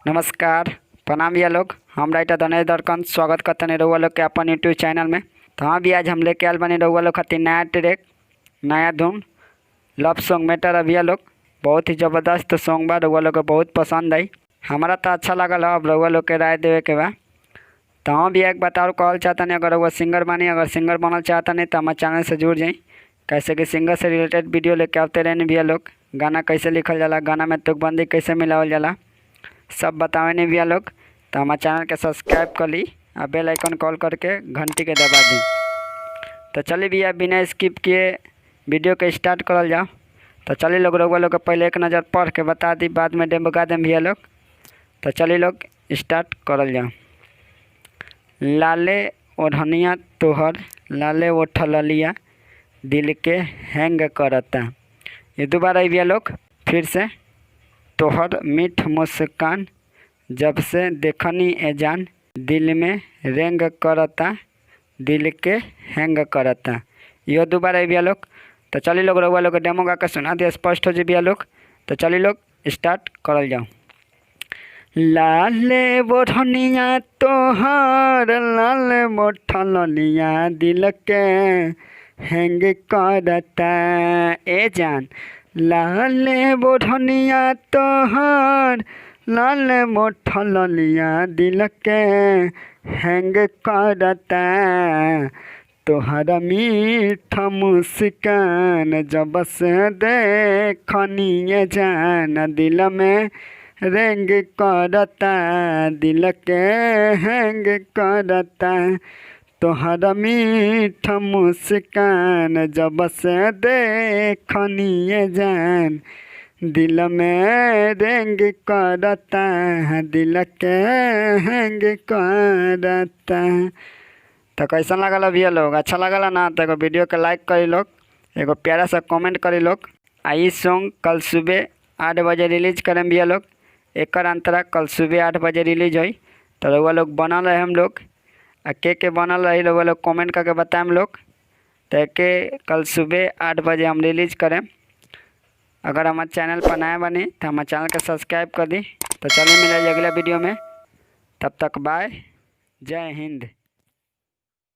नमस्कार, प्रणाम भैया लोग। हम राइटर धनेश दरकन स्वागत करतनी रउआ लोग के अपन यूट्यूब चैनल में। तो हाँ भी आज हम लेके आयल बानी रउआ लोग खातिर नया ट्रैक, नया धुन, लव सॉन्ग मैटर है भैया लोग। बहुत ही ज़बरदस्त सॉन्ग बा, रउआ लोग के बहुत पसंद आई। हमारा तो अच्छा लागल है, अब रउआ लोग के राय देवे के बा। तो हाँ भैया एक बात और कहल चाहतनी, अगर रउआ सिंगर बानी, अगर सिंगर बनल चाहतनी तो हमारे चैनल से जुड़ जाई। कैसे कि सिंगर से रिलेटेड वीडियो लेके आते रहनी भैया लोग। गाना कैसे लिखल जाला, गाना में तुकबंदी कैसे मिलावल जाला, सब बतावे नहीं भैया लोग। तो हमारे चैनल के सब्सक्राइब कर ली और बेल आइकन कॉल करके घंटी के दबा दी। तो चलिए भैया बिना स्किप किए वीडियो के स्टार्ट करल जाओ। तो चलिए लोग, रउआ लोग के पहले एक नज़र पढ़ के बता दी, बाद में डेमो गा देम भैया लोग। तो चलिए लोग स्टार्ट करल जाओ। लाले ओढ़निया तोहर लाले ओठललिया दिल के हैंग करता। ये दोबारा भैया लोग फिर से। तोहर मीठ मुस्कान जब से देखनी ए जान, दिल में रेंग करता, दिल के हैंग करता। यो दोबारा भैया लोग। तो चलिए लोग रउआ लोग डेमो गा के सुना दिया, स्पष्ट हो जी भैया लोग। तो चलिए लोग स्टार्ट करल जाओ। लाले ओढ़निया तोहर लाल ओठललिया दिल के हैंग करता ए जान। लाले ओढ़निया तोहर लाल ओठललिया दिल के हैंग करता। तोहरा मीठ मुस्कान जब से देखनी जान, दिल में रेंग करता, दिल के हैंग करता। तोहरा मीठ मुस्कान जब से देखनी जान, दिल में रेंग करता, दिल के हैंग करता। तो कैसन लागल भैया लोग? अच्छा लागल ना? तो एगो वीडियो के लाइक करी लोग, एगो प्यारा सा कमेंट करी लोग। आ ई सॉन्ग कल सुबह 8 बजे रिलीज करें भैया लोग। एकर अंतरा कल सुबह 8 बजे रिलीज होई। तो रउआ लोग बनल रहे हम लोग, आ के बनल रही रउआ लोग कमेंट करके बताएम लोग। तो एके कल सुबह 8 बजे हम रिलीज करें। अगर हमारे चैनल पर नया बनी तो हमारे चैनल के सब्सक्राइब कर दी। तो चलिए मिले अगला वीडियो में, तब तक बाय, जय हिंद।